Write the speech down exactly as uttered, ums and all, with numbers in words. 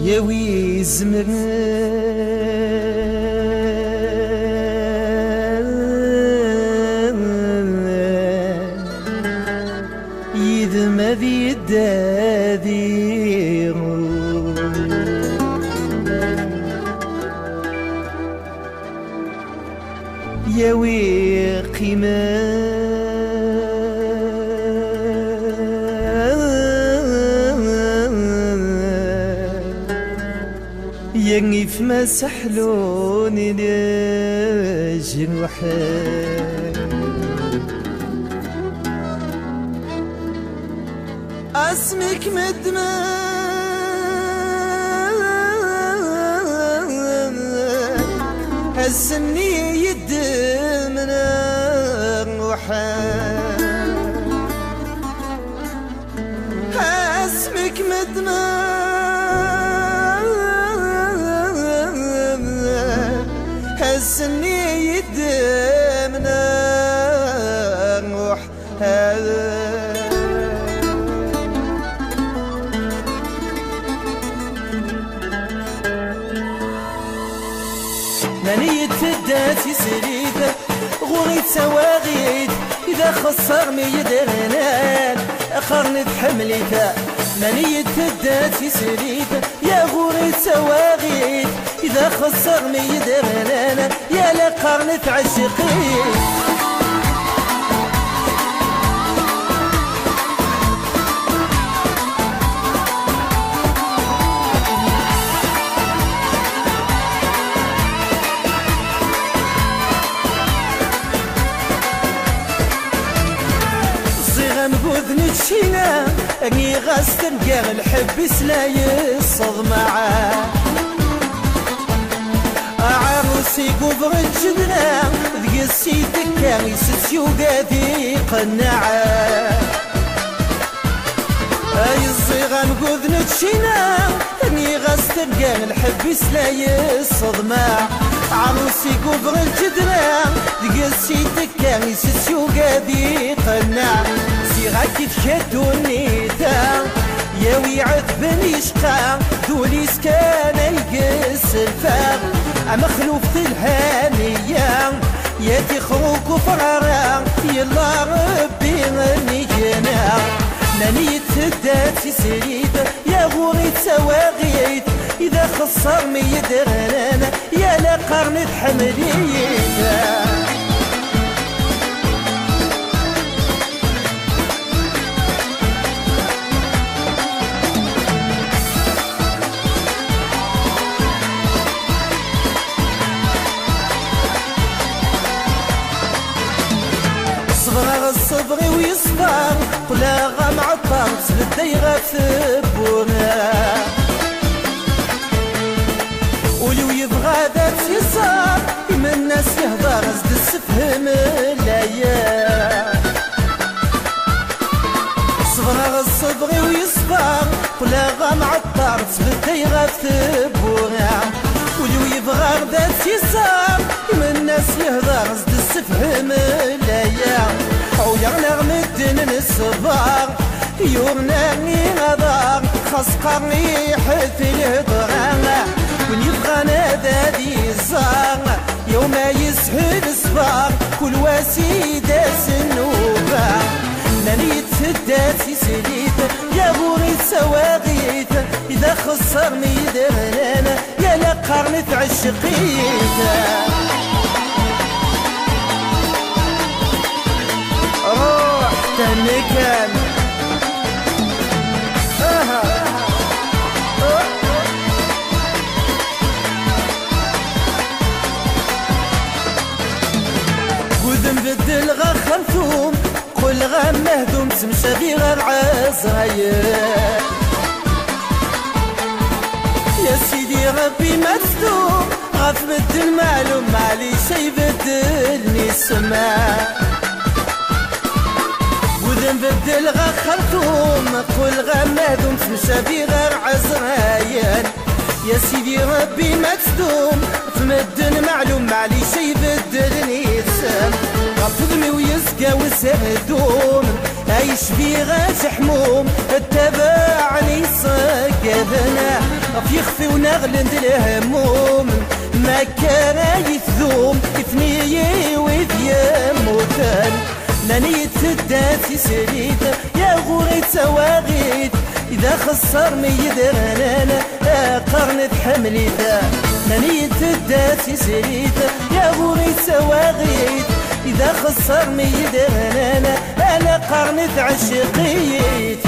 Yawi izemren yid-m ad yedda diɣ. Yawi qqimen yengif ma seḥlun lejruḥ. Asmi k-meddmen ass-nni yeddmen uḥal. Asmi k-meddmen ass-nni yeddmen uḥal. Nnan-iyi-d tedda tislit ɣur-i d tawaɣit, i d axeṣṣar mi yi-d-rnan qqaren tḥemmel-it. Nnan-iyi-d tedda tislit, ya ɣur-i d tawaɣit, i d axeṣṣar mi yi-d-rnan yal qqaren tɛecceq-it. Ẓẓiɣ amgud n ččina, rniɣ-as tamgar lḥebb-is la yesseḍmaɛ. Aɛarus i yubren ǧedna, deg-s i tekka, isett yuga di qennaɛ. Ay ẓẓiɣ amgud n ččina, rniɣ-as tamgar lḥebb-is la yesseḍmaɛ. Aɛarus i yubren ǧedna, deg-s i tekka, isett yuga di qennaɛ. Ziɣ akka i tekka ddunit-a, yawi ɛedben icqa, d ul-is kan ay yesselfa. Amexluf telha neyya, ya tixru kufrara, yella Rebbi nnig-neɣ. Nnan-iyi-d tedda d tislit, ya ɣur-i d tawaɣit, i d axeṣṣar mi yi-d-rnan, yal qqaren tḥemmel-iyi-d. Ṣebreɣ ṣṣber-iw yeṣber, qqleɣ amɛeṭṭar, ttbedday ɣef tewwura. Ul-iw yebɣa ad tt-iẓer, imenna-s yehder, as-d ssefhem laya. Ṣebreɣ ṣṣber-iw yeṣber, qqleɣ amɛeṭṭar, ttbedday ɣef tewwura. Ul-iw yebɣa ad tt-iẓer, imenna-s yehder, as-d ssefhem laya. Ɛuleɣ-neɣ medden neṣber, yurna i aḍar, xas qerriḥet lhedra. Win yebɣan ad ad iẓer, yawma yeshel ṣṣber, kul wa s-idas nnuba. Nnan-iyi-d tedda d tislit, ya ɣur-i d tawaɣit, i d axeṣṣar mi yi-d-rnan, yal qqaren tɛecceq-it. Ruḥ, tenni kan. Aha. Gudem beddel ɣer xertum, qqel ɣer mehdum, ttemcabi ɣer ɛezrayen. Ya Sidi Rebbi ma tdum, ɣef medden meɛlum, maɛlic ay beddlen isem. Gudem beddel ɣer xertum, qqel ɣer mehdum, ttemcabi ɣer ɛezrayen. Ya Sidi Rebbi ma tdum, ɣef medden meɛlum, maɛlic ay beddlen isem. Ɣef udem-iw yezga userdum, ay cbiɣ ajeḥmum, ttabaɛen iṣeggaden. Ɣef Ixef-iw neɣlen d lehmum, ma akka ara yetdum, ifniyi wid yemmuten. Nnan-iyi-d tedda tisrit, ya ɣur-i d tawaɣit, i d axeṣṣar mi yi-d-rnan, qqaren tḥemmel-it. Nnan-iyi-d tedda tisrit, ya ɣur-i d tawaɣit, i d axeṣṣar mi yi-d-rnan, ala qqaren tɛecceq-iyi-t.